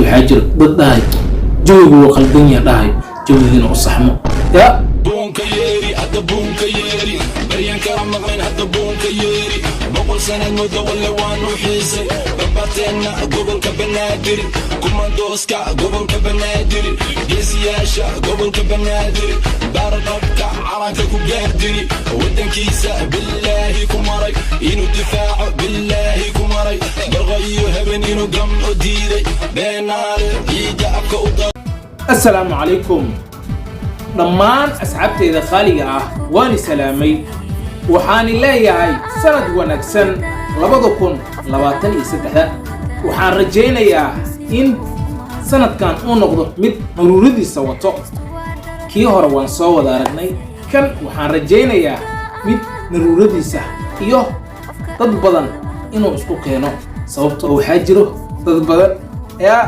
Waxaa jiro dad dhahay jawigu wuu qaldan yahay, dhahay jawigiina u saxmo ya. Buunka yeeri hadda, buunka yeeri, baryan kala maqlayn hadda, buunka yeeri. 100 sanaad muddo walle waanu xiisay. Barbarteenna gobolka Banaadir, kumandooska gobolka Banaadir, geesiyaasha gobolka Banaadir, baarqabka calanka ku gaardiri, waddankiisa bilaahi ku maray inuu difaaco, bilaahi ku maray barqo iyo haben inuu gamco diiday, beenaale ciidda afka u dar. Assalaamu calaykum dhammaan asxaabteyda qaaliga ah, waani salaamay. Waxaani leeyahay sanad wanaagsan 2023-da. Waxaan rajaynayaa in sanadkan uu noqdo mid naruuradiisa wato. Kii hore waan soo wada aragnay, kan waxaan rajaynayaa mid naruuradiisa iyo dad badan inuu isku keeno, sababtoo waxaa jiro dad badan yaa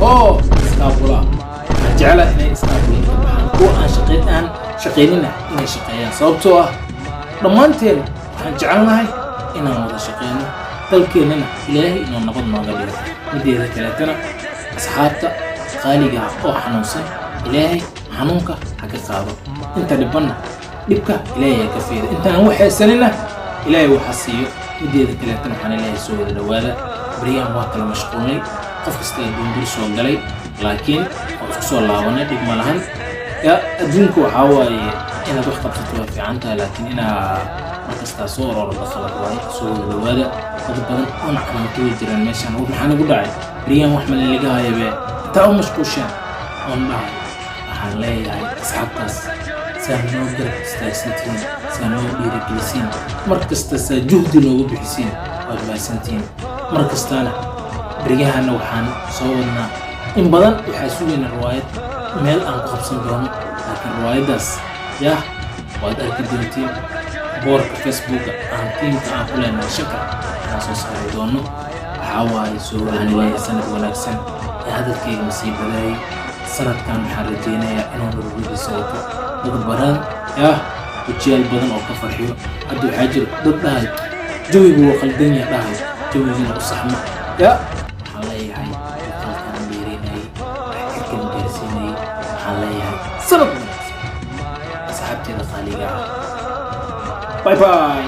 oo iskaabula. Waxaan jeclaa inay iskaabula ka baxaan, kuwa aan shaqeyn aan shaqaynina inay shaqeeyaan, sababtoo ah dhammaanteen waxaan jecelnahay inaan wada shaqeyno, dalkeennana Ilaahay inuu nabad nooga dhigo. Mideeda kaleetana, asxaabta qaaliga ah oo xanuunsan, Ilaahay xanuunka ha ka qaado. Inta dhibanna dhibka Ilaahay ha ka fiiro. Intaan wax haysanina Ilaahay waxa siiyo. Mideeda kaleetana, waxaan Ilaahay soo wada dhawaada. Baryahan waa kala mashquulnay, qof kasta adduun dul soo galay, laakiin waa isku soo laabanay, dhib ma lahan. Ya adduunka waxaa waaye inaad wax qabsato waa fiican tahay, laakiin inaa markastaa soo ororada khalad waaye. Soo wada dhawaada. Dad badan oon canaanto way jiraan meeshaan: "War, maxaa nagu dhacay? Baryahan wax male laga hayabe, intaa u mashquushaan?" Oon dhahay. Waxaan leeyahay asxaabtaas, saa noo garab istaagsantihiin, saa noo dhiirigelisiin, mar kasta saa juhdi noogu bixisiin, waad mahadsantihiin. Mar kastaana beryahana waxaan soo wadnaa in badan. Waxaa sugayna riwaayad meel aan ku qabsan doono, laakiin riwaayaddaas yah waad arki doontiin. Boorka Facebooka aan tiimka aan ku leenahay shakar aan soo saari doono. Waxaa waaye, soo waxaan leeyahay sanad wanaagsan. Ee hadalkayga masii badaayay. Sanadkan waxaan rajaynayaa inuu nurugadiisa wato dad badan, yah, wajiyaal badan oo ka farxiyo. Hadda waxaa jiro dad dhahay jawigu wuu qaldan yahay, dhahay jawigiina u saxmo ya. Waxaan leeyahay muuqaalkaan dheereynayay, xirkan gaarsiinayay. Waxaan leeyahay sanad wanaagsan, asxaabteeda qaaliga ah. Bye bye.